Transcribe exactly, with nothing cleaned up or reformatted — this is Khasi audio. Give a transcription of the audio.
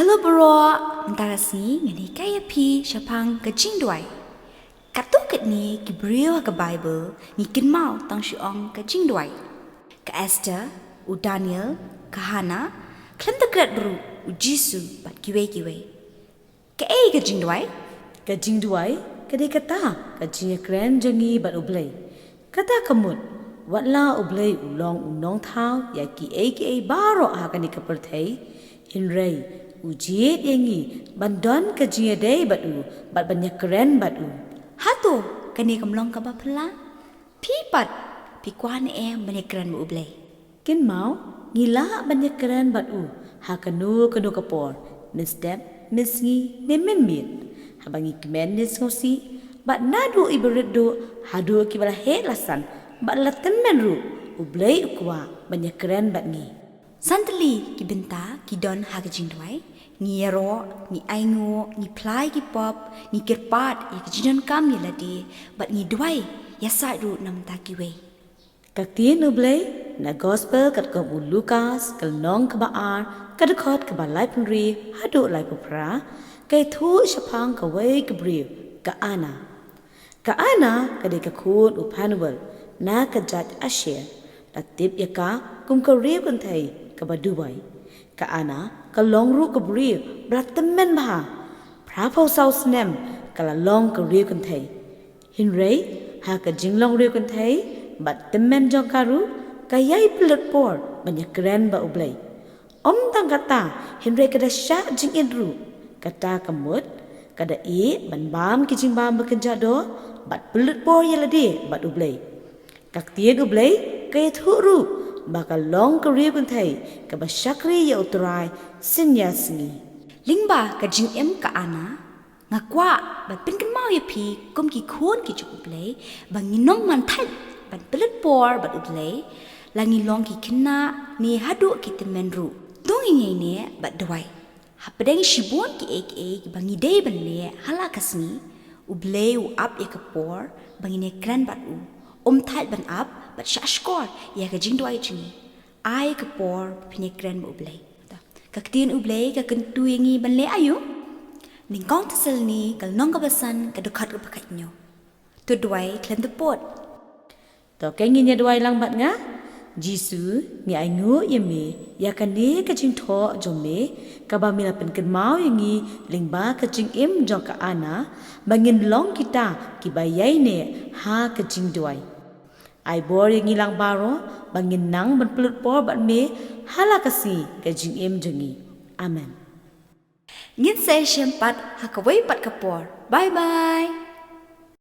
Hello bro, mynta ka sngi ngan hikai ïa phi shaphang ka jingduwai. Katto katne ki briew ha ka Bible ngi kynmaw tang shu ong ka jingduwai. Ka Esther, u Daniel, ka Hana, khlem da klet ruh u Jisu bad kiwei kiwei. Kaei ka jingduwai? Ka jingduwai ka dei kata ka jingïakren jong ngi bad U Blei. Kata ka mut, wat la U Blei u long u nongthaw ïa kiei kiei baroh ha kane ka pyrthei, hynrei u jied ïa ngi ban don ka jingïadei bad u bad ban ïakren bad u. Hato kane kam long kaba phylla? Phi pat phi kwah ne em ban ïakren bad U Blei? Kynmaw, ngi lah ban ïakren bad u ha kano kano ka por, mynstep, mynsngi ne mynmiet, haba ngi kmen ne sngewsih, bad naduh iba rit duh haduh kiba la heh la san bad la tymmen ruh, U Blei u kwah ban ïakren bad ngi. San tylli ki bynta ki don ha ka jingduwai: ngi ïaroh, ngi ainguh, ngi phla ïa ki pop, ngi kyrpad ïa ka jingdonkam ïa lade, bad ngi duwai ïasaid ruh na bynta kiwei. Ka Ktien U Blei na Gospel katkum u Lukas, ka lynnong kaba ar, ka dkhot kaba laiphew hynriew haduh laiphew phra, ka ïathuh shaphang kawei ka briew, ka Anna. Ka Anna ka dei ka khun u Phanuel na ka jait Asher, la tip ïa ka kum ka riewkynthei kaba duwai. Ka Anna ka long ruh ka briew ba la tymmen bha. Phraphew saw snem ka la long ka riewkynthei. Hynrei ha ka jinglong riewkynthei bad tymmen jong ka ruh, ka ïai pynlut por ban ïakren bad U Blei. Ym tang kata, hynrei ka da shah jingit ruh. Kata ka mut, ka da ïeh ban bam ki jingbam ba kynjah doh bad pynlut por ïa lade bad U Blei. Ka Ktien U Blei ka ïathuh ruh ba ka long ka riewkynthei kaba shakri ïa U Trai synñia sngi. Lyngba ka jingim ka Anna, nga kwah ban pynkynmaw ïa phi kum ki khun ki jong U Blei ba ngin ym man thait ban pynlut por bad U Blei, la ngi long ki khynnah ne haduh ki tymmen ruh. To ngin ïaineh bad duwai. Hapdeng shibun kiei kiei kiba ngi dei ban leh ha la ka sngi, U Blei u ap ïa ka por ba ngin ïakren bad u. Ym thait ban ap bad shah shkor ïa ka jingduwai jong ngi. Ai ka por ba phin ïakren bad U Blei. Ka Ktien U Blei ka kyntu ïa ngi ban leh aïu? Nyngkong Thessaloni ka lynnong kaba san, ka dkhot kaba khathynñiew. To duwai khlem da pud. To, ngin ïa duwai lang bad nga. Jisu, ngi ainguh ïa me ïa kane ka jingthoh jong me kaba me la pynkynmaw ïa ngi lyngba ka jingim jong ka Anna, ba ngin long kita kiba ïaineh ha ka jingduwai. Ai bor ïa ngi lang baroh ba ngin nang ban pynlut por bad me ha la ka sngi ka jingim jong ngi. Amen. Ngin sa ïashem pat ha kawei pat ka por. Bye bye.